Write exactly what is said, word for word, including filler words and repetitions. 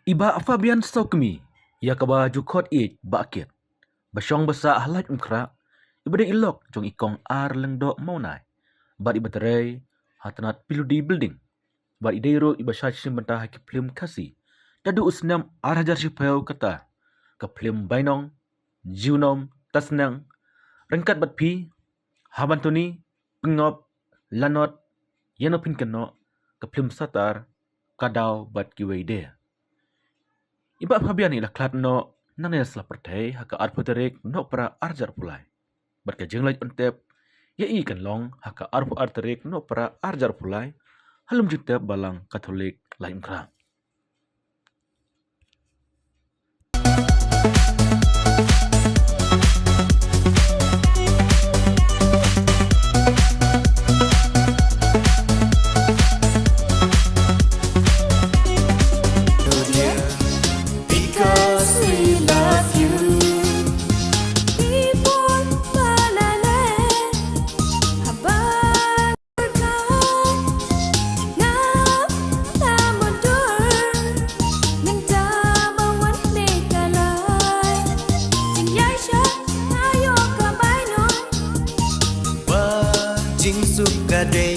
I Bah Fabian Sawkmie, ïa kaba ju khot ïa i Bah Kit, ba shong ba sah ha Laitumkhrah, iba dei i lok jong i Kong R Lyngdoh Mawnai, bad iba trei ha tnat P W D Building, bad i dei ruh iba shah shim bynta ha ki phlim Khasi naduh u snem ar hajar shiphew, kata ka phlim Bainong, Junom, Tasneng, Ryngkat bad Phi, Haban Tuni, Pyngop, Lanot, Ïano Phin Kynnoh, ka phlim Satar, Ka Daw bad kiwei de. I Bah Fabian i la khlad noh nangne sla pyrthei ha ka arphew tarik Nohprah ar hajar arphew lai, bad ka jingleit ban tep ïa i kan long ha ka arphew ar tarik Nohprah ar hajar arphew lai, ha Lum Jingtep Balang Katholik Laitumkhrah. Because we love you. Jingsuk ka dei